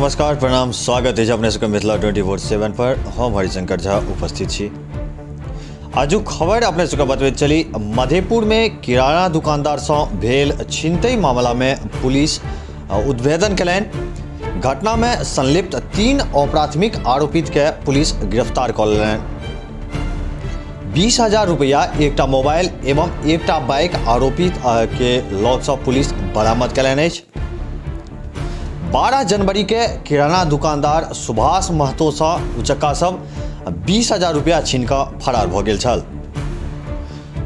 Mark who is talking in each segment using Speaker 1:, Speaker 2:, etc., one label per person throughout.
Speaker 1: नमस्कार, प्रणाम, स्वागत अछि अपने सबके मिथिला 24/7 पर। हम हरिशंकर झा उपस्थित छी। आजुक खबर अपने सबके बतबैत चली, मधेपुर में किराना दुकानदार सँ भेल छिनतई मामला में पुलिस उद्भेदन केलनि। घटना में संलिप्त 3 अप्राथमिक आरोपित के पुलिस गिरफ्तार कऽ लेलनि। 20,000 रुपया, एकटा मोबाइल एवं एकटा बाइक आरोपित के लग सँ पुलिस बरामद केलनि अछि। 12 जनवरी के किराना दुकानदार सुभाष महतो सँ उचक्का सब 20,000 रुपया छीन कऽ फरार भऽ गेल छल।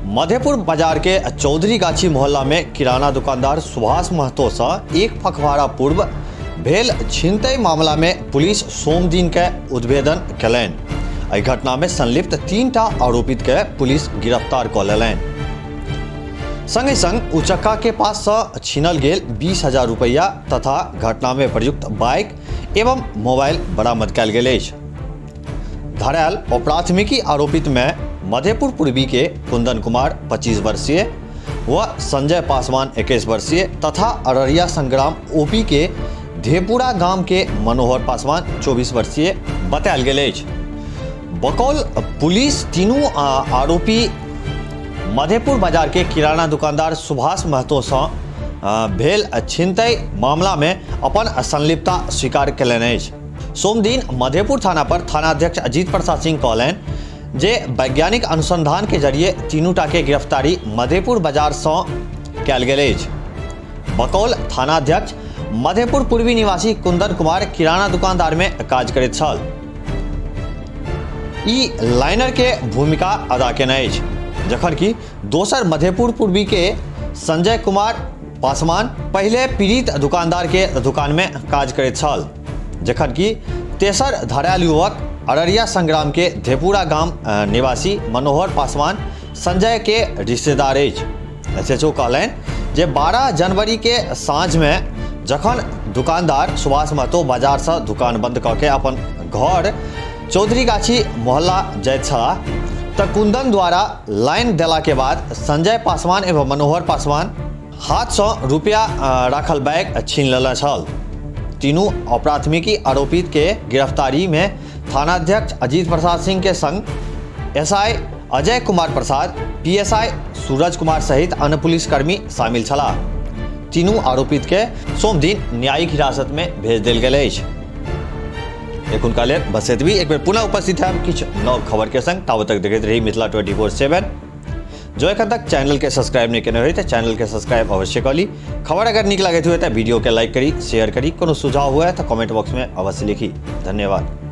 Speaker 1: मधेपुर बाजार के चौधरी गाछी मोहल्ला में किराना दुकानदार सुभाष महतो सँ एक पखवाड़ा पूर्व भेल छिनतई मामला में पुलिस सोमदिन के उद्भेदन केलनि। एहि घटना में संलिप्त 3टा आरोपित के पुलिस गिरफ्तार कऽ लेलनि। संगे संग उचक्का के पास सँ छीनल गेल 20,000 रुपया तथा घटना में प्रयुक्त बाइक एवं मोबाइल बरामद कयल गेल अछि। धरायल अप्राथमिकी आरोपित में मधेपुर पूर्वी के कुंदन कुमार 25 वर्षीय व संजय पासवान 21 वर्षीय तथा अररिया संग्राम ओपी के धेपुरा गाम के मनोहर पासवान 24 वर्षीय बतायल गेल अछि। बकौल पुलिस तीनू आरोपी मधेपुर बाजार के किराना दुकानदार सुभाष महतो सँ भेल छिनतई मामला में अपन संलिप्तता स्वीकार केलनि अछि। सोमदिन मधेपुर थाना पर थानाध्यक्ष अजीत प्रसाद सिंह कहलनि जे वैज्ञानिक अनुसंधान के जरिए तीनूटा के गिरफ्तारी मधेपुर बाजार सँ कयल गेल अछि। बकौल थानाध्यक्ष मधेपुर पूर्वी निवासी कुंदन कुमार किराना दुकानदार में काज करैत छल। ई लाइनर के भूमिका अदा केने अछि, जखन कि दोसर मधेपुर पूर्वी के संजय कुमार पासवान पहिले पीड़ित दुकानदार के दुकान में काज करैत छल, जखन कि तेसर धरायल युवक अररिया संग्राम के धेपुरा गाम निवासी मनोहर पासवान संजय के रिश्तेदार अछि। एसएचओ कहलनि जे 12 जनवरी के साँझ में जखन दुकानदार सुभाष महतो बाजार से दुकान बंद कऽ के अपन घर चौधरी गाछी मोहल्ला जाइत छलाह तऽ कुंदन द्वारा लाइन देला के बाद संजय पासवान एवं मनोहर पासवान हाथ सँ रुपया राखल बैग छीन लेने छल। तीनू अप्राथमिकी आरोपित के गिरफ्तारी में थानाध्यक्ष अजीत प्रसाद सिंह के संग एसआई अजय कुमार प्रसाद, पीएसआई सूरज कुमार सहित अन्य पुलिसकर्मी शामिल छलाह। तीनू आरोपित के सोमदिन न्यायिक हिरासत में भेज देल गेल अछि। एखुनका लेल बस एतबी। एक बेर पुनः उपस्थित है किछु नव खबर के संग। ताबत तक देखैत रही मिथिला 24/7। जो एखन तक चैनल के सब्सक्राइब नहीं केने होई त चैनल के सब्सक्राइब अवश्य कर ली। खबर अगर नीक लागैत हुए त वीडियो के लाइक करी, शेयर करी। कोनो सुझाव हुए त कमेंट बॉक्स में अवश्य लिखी। धन्यवाद।